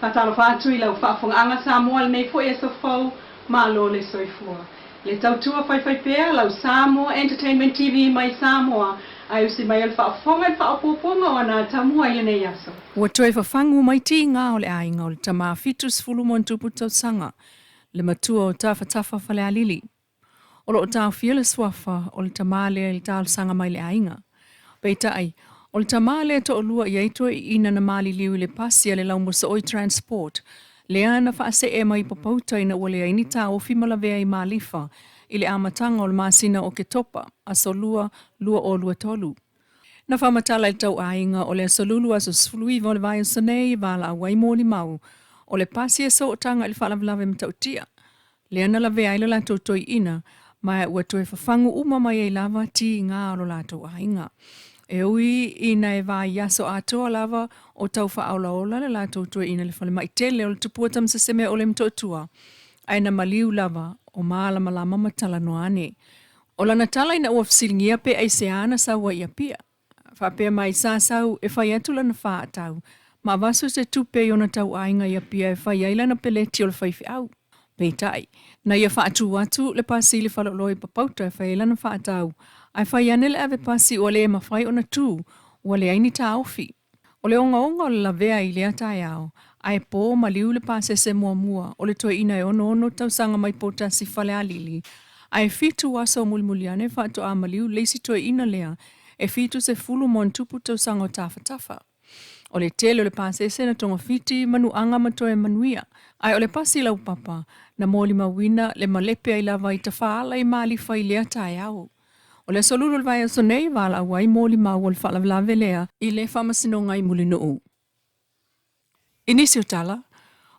Faatalofa atu i lau faafofogaaga Samoa i lenei foi aso fou, malo le soifua. Le tautua faifaipea lau Samoa Entertainment TV mai Samoa, ae usi mai o le faafofoga i le faaopoopoga o ana atamua i lenei aso. Ua toe fafagu mai tiga o le aiga o le tama 70+ tausaga, le matua o Tafatafa Falealili. O lo o taofia le suafa o le tama lea i le talosaga mai le aiga. Peitai, o le tama lea e toalua i ai toeaiina na maliliu i le pasi a le Laumosooi Transport, lea na faasee mai Papauta ina ua leai ni taofi ma lavea i Malifa i le amataga o le masina o Oketopa, aso 2, 2023. Na faamatala i le tauaiga o le aso Lulu aso 19 o le vaiaso nei e valaau ai molimau o le pasi e sootaga i le faalavelave matautia lea na lavea ai le latou toeaina ma ua toe fafagu uma mai ai lava tiga o lo latou aiga. E ui ina e vaiaso atoa lava o tau faaolaola le latou toeaina i le falemai tele o le Tupua Tamasese o le Motootua, ae na maliu lava o malamalama ma talanoa ane. O lana tala ina ua fesiligia pe aisea na sau ai i Apia. Faapea mai sa sau e fai atu lana faatau ma avasu se tupe i ona tauaiga i Apia e fai ai lana peleti o le faifeau. Peitai, na ia faatu atu le pasi i le faleoloa i Papauta e fai ai lana faatau, ae fai ane le ave pasi ua le mafai ona tu, ua leai ni taofi. O le ogaoga o le lavea i lea taeao, ae po maliu le pasese muamua o le toeaina e 66 tausaga mai Poutasi Falealili, ae 7 aso mulimuli ane faatoa maliu le isi toeaina lea e 70+ tausaga o Tafatafa. O le tele o le pasese na togafiti manuaga ma toe manuia, ae o le pasi laupapa na molimauina le malepe ai lava i tafaala i Malifa i lea taeao. O le aso Lulu o le vaiaso nei, valaau ai molimau o le faalavelave lea i le Faamasinoga i Mulinuu. I nisi o tala,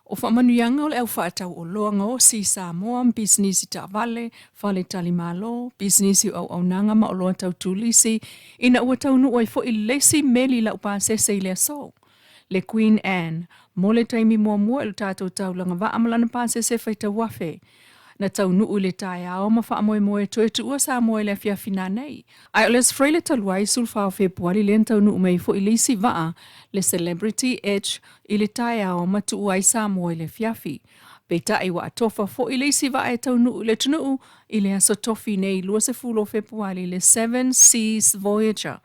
o faamanuiaga o le au faatau oloa gaosi i Samoa ma pisinisi taavale, faletalimalo, pisinisi o auaunaga ma oloa tau turisi, ina ua taunuu ai foi le isi meli laupasese i le aso, le Queen Anne, mo le taimi muamua i lo tatou taulaga vaa ma lana pasese faitauafe. Na taunuu i le taeao ma faamoemoe toe tuua Samoa i le afiafi nanei. Ae o le Aso Faraile talu ai, 14 o Fepuari lea na taunuu mai ai foi le isi vaa, le Celebrity Edge, i le taeao ma tuua ai Samoa i le afiafi. Peitai ua atofa foi le isi vaa e taunuu i le atunuu i le aso Tofi nei 20 o Fepuari, le Seven Seas Voyager.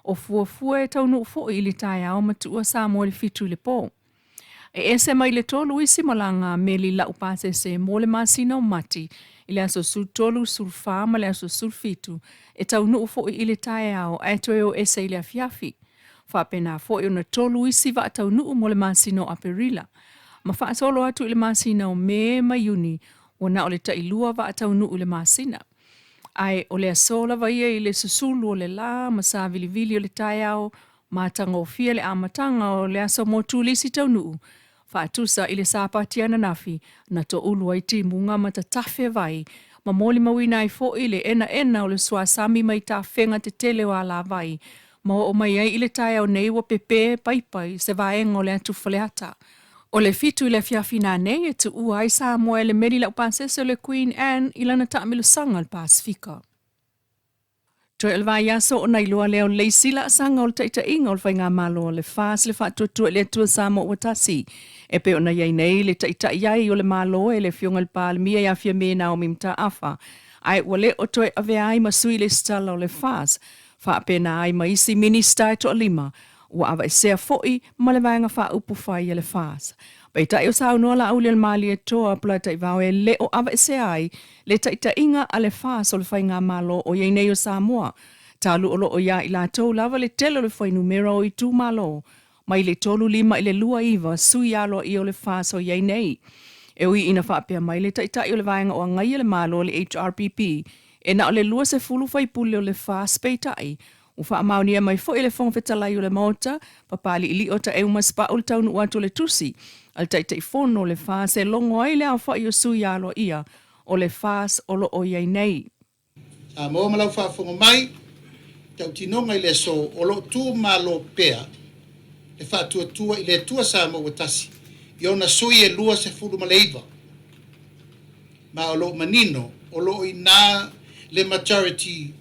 O fuafua e taunuu foi i le taeao ma tuua Samoa i le 7 i le po. E ese mai le tolu isi malaga meli laupasese mo le masina o Mati i le aso 13, 14 ma le aso 17, e taunuu foi i le taeao ae toe o ese i le afiafi. Faapena foi ona tolu isi vaa taunuu mo le masina o Aperila. Ma faasolo atu i le masina o Me ma Iuni, ua na o le tailua vaa taunuu i le masina. Ae o le aso lava ia i le susulu o le lā ma savilivili o le taeao, matagofie le amataga o le aso mo turisi taunuu, faatusa i le Sapati ananafi na toulu ai timuga ma tatafe vai, ma molimauina ai foi le enaena o le suasami mai tafega tetele o alavai, ma oo mai ai i le taeao nei ua pepē paipa i se vaega o le atu Faleata. O le 7 i le afiafi nanei e tuua ai Samoa e le meli laupasese o le Queen Anne i lana taamilosaga i le Pasefika. Toe o le vaiaso ona iloa lea o le isi laasaga o le taitaiga o le Faigamalo a le FAS le Faatuatua i le Atua Samoa ua Tasi, e pei ona i ai nei le taitai ai o le Malo e le Afioga i le Palemia ia Fiame Naomi Mataafa, ae ua le o toe avea ai ma sui lesitala o le FAS, faapena ai ma isi Minisita e toalima ua aveesea foi ma le Vaega Faaupufai a le FAS. Peitai o saunoa Laaulialemalietoa Polataivao e le o aveesea ai le taitaiga a le FAS o le Faigamalo o i ai nei o Samoa, talu o lo o iā i latou lava le tele o le fuainumera o itumalo mai le 35 i le 29 sui aloaia o le FAS o i ai nei. E ui ina faapea mai le Taitai o le Vaega o Agaia le Malo le HRPP, e na o le 20 faipule o le FAS peitai Ua faamaonia mai foi e le Fofoga Fetalai o le Maota, Papaliilio Taeuma Sipa'u le taunuu atu o le tusi a le Taitaifono o le FAS e logo ai le aofai o sui aloaia o le FAS o lo o i ai nei. Samoa ma lau faafofoga mai, tautinoga i le aso o lo o tu malo pea le faatuatua i le Atua Samoa ua tasi i ona sui e 29 ma o lo o manino o lo o i ina le majority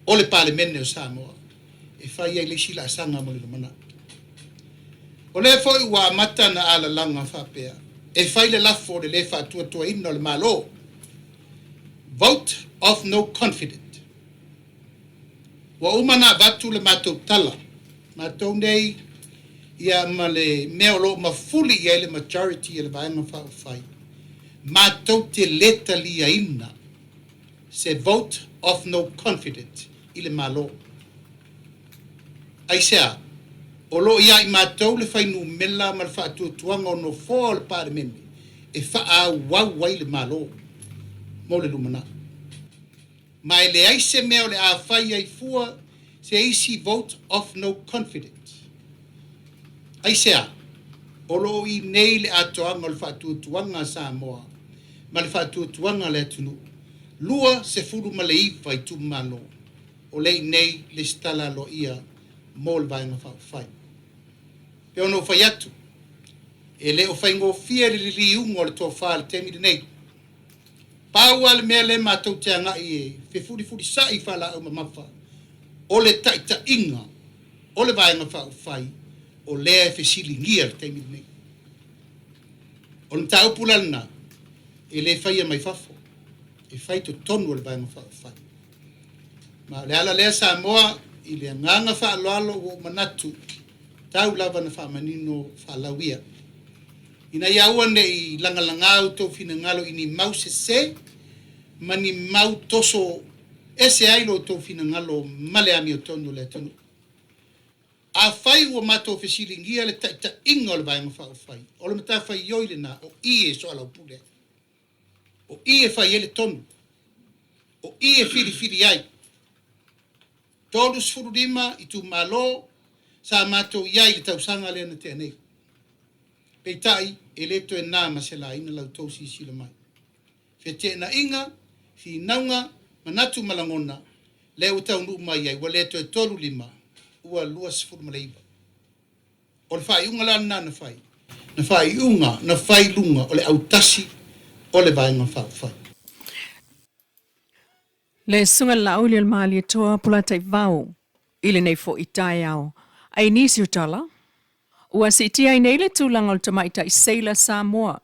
o le Palemene o Samoa e fai ai le isi laasaga mo le lumanai. O lea foi ua amata ona alalaga faapea e fai le lafo o le lē faatuatuaina o le Malo, vote of no confident. Ua uma ona avatu le matou tala, matou nei ia ma le mea o lo o mafuli i ai le majority a le Vaega Faaupufai, matou te lē taliaina se vote of no confident i le Malo. Aisea? O lo o ia i matou le fuainumera ma le faatuatuaga o Nofoa o le Palemene e faaauau ai le Malo mo le lumanai. Ma e leai se mea o le a fai ai fua se isi vote of no confidence. Aisea? O lo o i nei le atoaga o le faatuatuaga a Samoa ma le faatuatuaga a le atunuu, 29 itumalo o lea i nei lesitala aloaia mo le Vaega Faaupufai. Pei ona ou fai atu, e le o faigofie le liliuga o le tofa i le taimi lenei. Pau lava le mea lea matou te agai e fefulifulisai faalaau mamafa, o le taitaiga o le Vaega Faaupufai o lea e fesiligia i le taimi lenei. O le mataupu la lena, e le faia mai fafo, e fai i totonu o le Vaega Faaupufai. Ma o le ala lea Samoa, i le agaga faaaloalo ua ou manatu, tau lava na faamanino faalau ia. Ina ia aua ne i lagalaga outou finagalo i ni mau sese ma ni mau toso ese ai lo outou finagalo ma le amiotonu o le atunuu. Afai ua matou fesiligia le taitaiga o le Vaega Faaupufai, o le matafaioi lena o i e soalaupule ai, o i e fai ai le tonu, o i e filifili ai. 35 itumalo sa matou i ai i le tausaga lea na tea nei. Peitai, e le toe na ma se laina la outou silasila mai. Feteenaiga, finauga, manatu ma lagona, lea ua taunuu mai ai, ua le toe 35, ua 29. O le faaiuga la lena na fai, na faaiuga na fai i luga o le autasi o le Vaega Faaupufai. Le Susuga i le Laauli o le Malietoa Polataivao i lenei foi taeao. A i nisi o tala, ua siitia ai nei le tulaga o le tamaitai seila Samoa,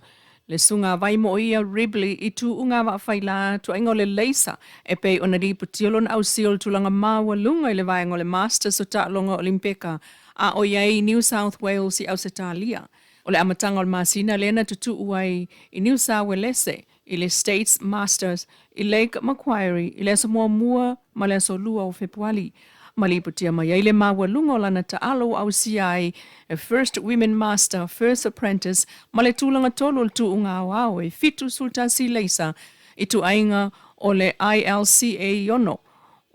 le Susuga Vaimoia Ribley i tuuga vaafaila tuaiga o le leisa e pei ona lipotia lona ausia o le tulaga maualuga i le vaega o le Masters o Taaloga Olimpeka a o i ai i New South Wales i Ausetalia. O le amataga o le masina lea na tutuu ai i Niu Sauelese i le States Masters i Lake Macquarie i le aso muamua ma le aso lua o Fepuali, ma lipotia mai ai le maualuga o lana taalo ua ausia ai e First Women Master, First Apprentice ma le tulaga tolu o le tuuga aoao e 71 leisa i tuaiga o le ILCA 6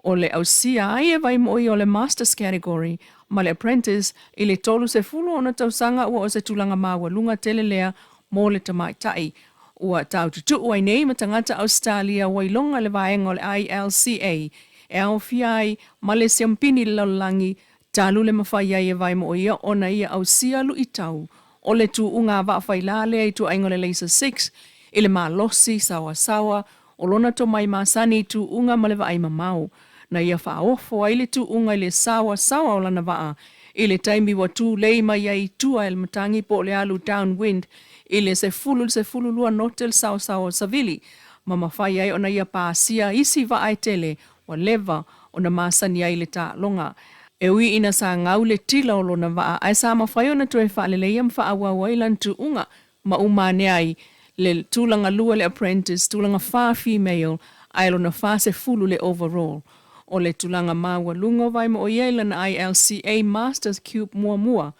o le ausia ai e Vaimoia o le Masters Category ma le Apprentice i le 36 tausaga ua o se tulaga maualuga tele lea mo le tamaitai. Ua taututuu ai nei ma tagata Ausetalia ua iloga i le vaega o le ILCA e aofia ai ma le siampini i le lalolagi talu le mafai ai e Vaimoia ona ia ausia luitau o le tuuga vaafaila lea i tuaiga o le Laser Six i le malosi saoasaoa o lona tomai masani i tuuga ma le vaai mamao na ia faaofo ai le tuuga i le saoasaoa o lana vaa i le taimi ua tulei mai ai i tua e le matagi po o le alu downwind i le 10 i le 12 note le saoasaoa o Savili ma mafai ai ona ia pasia isi vaa e tele ua leva ona masani ai le taaloga. E ui ina sa gau le tila o lona vaa ae sa mafai ona toe faaleleia ma faaauau ai lana tuuga ma uma ane ai le tulaga lua le apprentice, tulaga fa female ae lona 40 le overall. O le tulaga maualuga o Vaimo'oia i lana ILCA Masters Cube muamua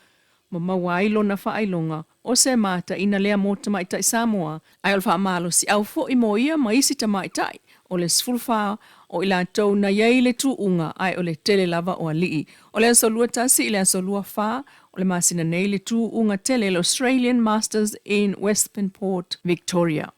ma maua ai lona faailoga o se mataina lea mo tamaitai Samoa, ae o le faamalosiau foi mo ia ma isi tamaitai o le 14 o i latou na i ai le tuuga ae o le tele lava o alii. O le aso 21 i le aso 24 o le masina nei le tuuga tele le Australian Masters in Western Port, Victoria.